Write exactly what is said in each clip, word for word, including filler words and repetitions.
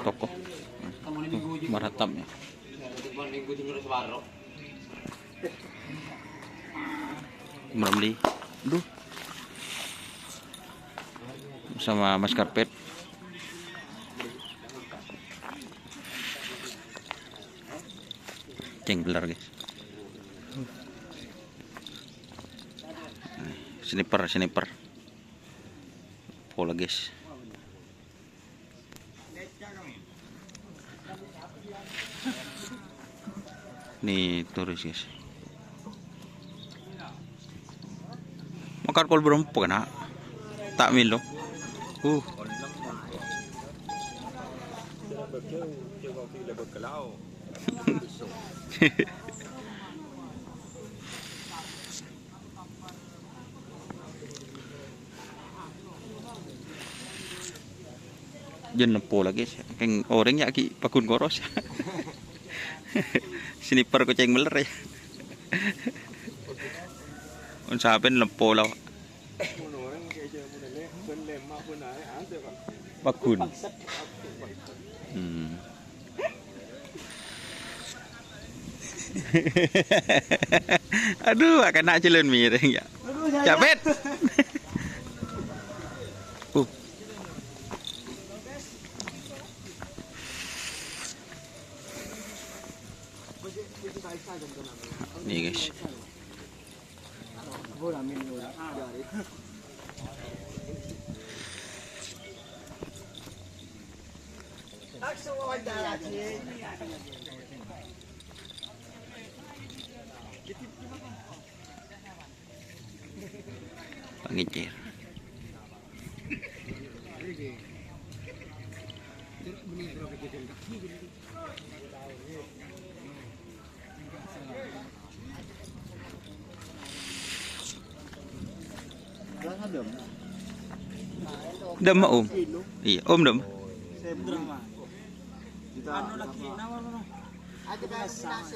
Toko. Maratap ya. Meramli. Duh. Sama Mas Karpet. Ceng beler, guys. Sniper, sniper. Pola, guys. Ni terus, guys. Makar kol berempo kena. Tak milo. Uh. Jân leppo lagi, keng orèng ya' ghi' paggun koros. Sniper kocèng meller ya. Un sampèyan leppo la. Paggun. Hmm. Aduh, kena jalan miring ya. Capek. Uh. Nih, guys. Pangècèr. Dem, Om. Iyâ, Om, dem.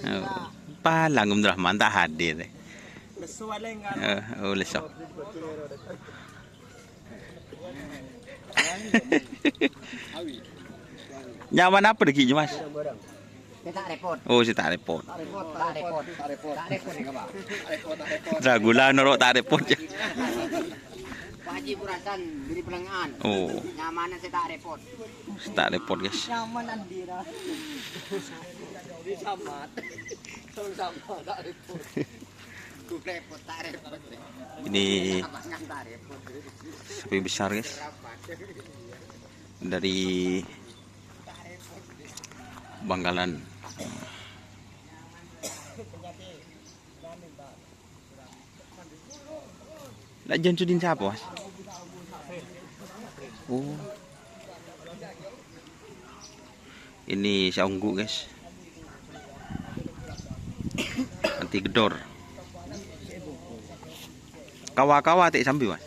Oh. Palang Om Rahman ta' hadir. Eh, oh, lesso. Nyaman apa lagi, Mas? Sè ta' rèpot. Oh, sè ta' rèpot. Ta' rèpot, ta' rèpot, ta' rèpot. Ta' rèpot, ta' rèpot. Dragula noro' ta' rèpot. Pak Haji Purasan, duri Pelengahan. Oh. Nyamana sè ta' rèpot. Sè ta' rèpot, guys. Nyaman andi ra. Ini sama, ta' rèpot. Ku rèpot, ta' rèpot. Ini sapi besar, guys. Dari Bangkalan. La jân sudin sapa, Mas? Oh. Ini saonggu, guys. Anti gedor. Kawa-kawa ta' sambi, Mas?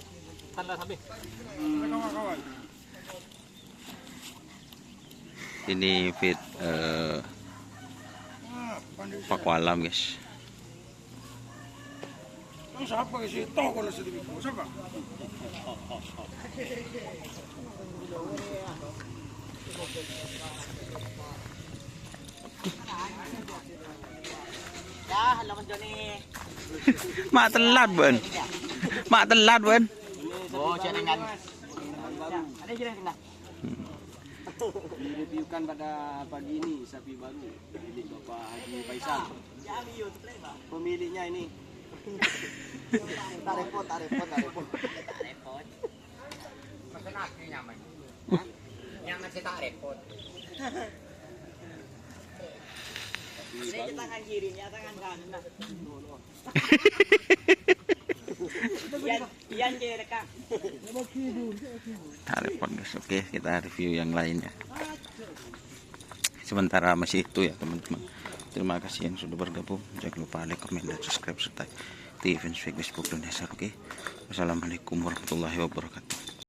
Ini feed, eh, paku alam, guys. Sapa sih? Toh kalau sedemikian. Sapa? Ya, halo, Mas Joni. Ma' telat, Bun. Ma' telat, Bun. Oh, jaringan. Ada jaringan. Direviewkan pada pagi ini sapi baru milik Bapak Haji Faisal. Pemiliknya ini. Ta' rèpot, ta' rèpot, ta' rèpot. Ta' rèpot. Mesen lagi nyaman. Hah? Nyaman sè ta' rèpot. Ini tangan kirinya, tangan kanan. Iyan, Iyan, cek rekam. Ta' rèpot, guys. Oke, kita review yang lainnya. Sementara masih itu ya, teman-teman. Terima kasih yang sudah bergabung. Jangan lupa like, komen, dan subscribe, serta aktifin Facebook dan share, oke? Wassalamualaikum warahmatullahi wabarakatuh.